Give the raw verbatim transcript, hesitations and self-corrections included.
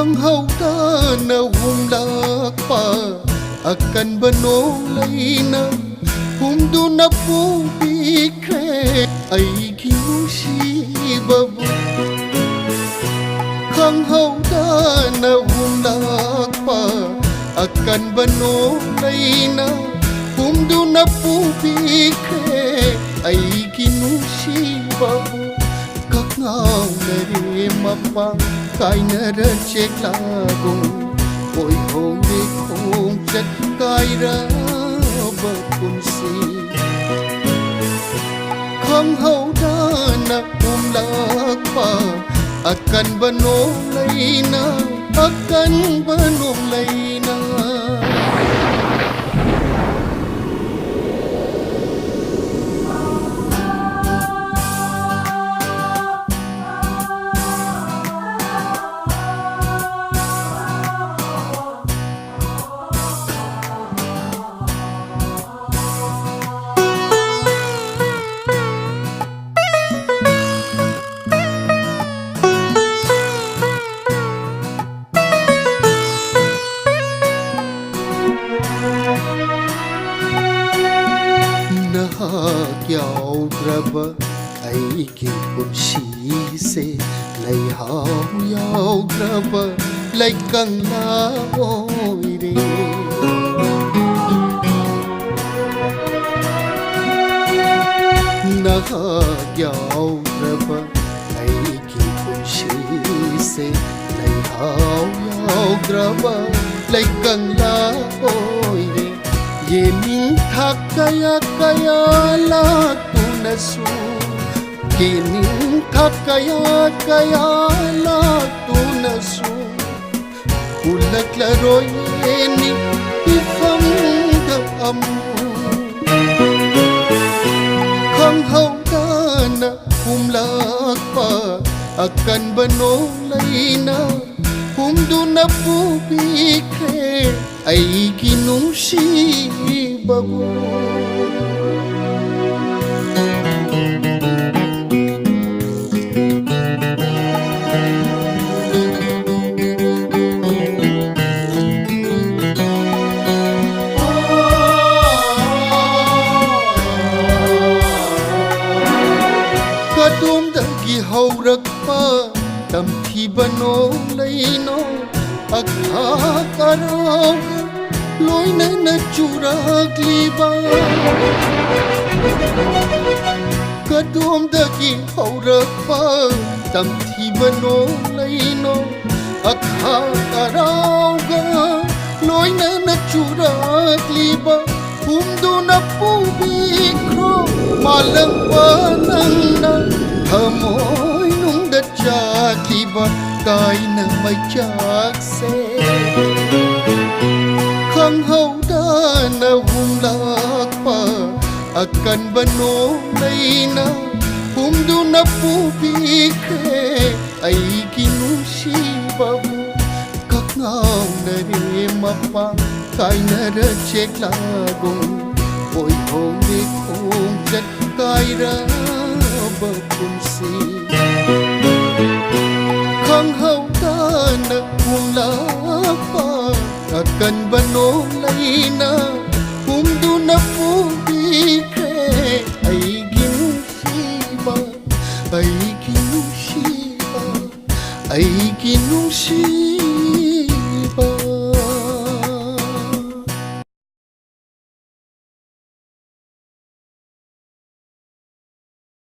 ꯈꯪꯍꯧꯗꯅ ꯍꯨꯝꯂꯛꯄ ꯑꯀꯟꯕ ꯅꯣꯡꯂꯩꯅ ꯍꯨꯝꯗꯨꯅ ꯄꯨꯕꯤꯈ꯭ꯔꯦ ꯑꯩꯒꯤ ꯅꯨꯡꯁꯤꯕꯕꯨ꯫ ꯈꯪꯍꯧꯗꯅ ꯍꯨꯝꯂꯛꯄ ꯑꯀꯟꯕ ꯅꯣꯡꯂꯩꯅ ꯍꯨꯝꯗꯨꯅ ꯄꯨꯕꯤꯈ꯭ꯔꯦ ꯑꯩꯒꯤ ꯅꯨꯡꯁꯤꯕꯕꯨ꯫ ꯀꯛꯉꯥꯎꯅꯔꯦ ꯃꯄꯥꯡ ꯀꯥꯏꯅꯔ ꯆꯦꯛꯂꯥꯕꯨꯡ, ꯑꯣꯏꯍꯧꯔꯦ ꯈꯣꯡꯆꯠ ꯀꯥꯏꯔꯕ ꯄꯨꯟꯁꯤ꯫ ꯈꯪꯍꯧꯗꯅ ꯍꯨꯝꯂꯛꯄ ꯑꯀꯟꯕ ꯅꯣꯡꯂꯩꯅ, ꯑꯀꯟꯕ ꯅꯣꯡꯂꯩꯅ꯫ ꯅꯍꯥꯛ ꯌꯥꯎꯗ꯭ꯔꯕ ꯑꯩꯒꯤ ꯄꯨꯟꯁꯤꯁꯦ ꯂꯩꯍꯥꯎ ꯌꯥꯎꯗ꯭ꯔꯕ ꯂꯩꯀꯪꯂꯥ ꯑꯣꯏꯔꯦ꯫ ꯅꯍꯥꯛ ꯌꯥꯎꯗ꯭ꯔꯕ ꯑꯩꯒꯤ ꯄꯨꯟꯁꯤꯁꯦ ꯂꯩꯍꯥꯎ ꯌꯥꯎꯗ꯭ꯔꯕ ꯂꯩꯀꯪꯂꯥ ꯑꯣꯏꯔꯦ꯫ ꯌꯦꯅꯤꯡꯊꯥ ꯀꯌꯥ ꯀꯌꯥ ꯂꯥꯛꯇꯨꯅꯁꯨ, ꯌꯦꯅꯤꯡꯊꯥ ꯀꯌꯥ ꯀꯌꯥ ꯂꯥꯛꯇꯨꯅꯁꯨ ꯎꯠꯂꯛꯂꯔꯣꯏꯅꯤ ꯏꯐ ꯈꯪꯍꯧꯗꯅ ꯍꯨꯝꯂꯛꯄ ꯑꯀꯟꯕ ꯅꯣꯡꯂꯩꯅ ꯍꯨꯝꯗꯨꯅ ꯄꯨꯕꯤꯈ꯭ꯔꯦ ꯑꯩꯒꯤ ꯅꯨꯡꯁꯤꯕꯕꯨ꯫ ꯀꯗꯣꯝꯗꯒꯤ ꯍꯧꯔꯛꯄ ꯇꯝꯊꯤꯕ ꯅꯣꯡꯂꯩꯅꯣ, ꯑꯈꯥꯛ ꯑꯔꯥꯎꯒ ꯂꯣꯏꯅꯅ ꯆꯨꯔꯛꯂꯤꯕ? ꯀꯗꯣꯝꯗꯒꯤ ꯍꯧꯔꯛꯄ ꯇꯝꯊꯤꯕ ꯅꯣꯡꯂꯩꯅꯣ, ꯑꯈꯥꯛ ꯑꯔꯥꯎꯒ ꯂꯣꯏꯅꯅ ꯆꯨꯔꯛꯂꯤꯕ? ꯍꯨꯝꯗꯨꯅ ꯄꯨꯕꯤꯈ꯭ꯔꯣ ꯃꯥꯂꯪꯕ ꯅꯪꯅ ꯊꯃꯣꯏꯅꯨꯡꯗ ꯆꯥꯛꯂꯤꯕ ꯀꯥꯏꯅ ꯃꯩꯆꯥꯛꯁꯦ꯫ ꯈꯪꯍꯧꯗꯅ ꯍꯨꯝꯂꯛꯄ ꯑꯀꯟꯕ ꯅꯣꯡꯂꯩꯅ ꯍꯨꯝꯗꯨꯅ ꯄꯨꯕꯤꯈ꯭ꯔꯦ ꯑꯩꯒꯤ ꯅꯨꯡꯁꯤꯕꯕꯨ꯫ ꯀꯛꯉꯥꯎꯅꯔꯦ ꯃꯄꯥꯡ ꯀꯥꯏꯅꯔ ꯆꯦꯛꯂꯥꯒꯨꯝ, ꯑꯣꯏꯍꯧꯔꯦ ꯈꯣꯡꯆꯠ ꯀꯥꯏꯔꯕ ꯄꯨꯟꯁꯤ꯫ ꯈꯪꯍꯧꯗꯅ ꯍꯨꯝꯂꯛꯄ ꯑꯀꯟꯕ ꯅꯣꯡꯂꯩꯅ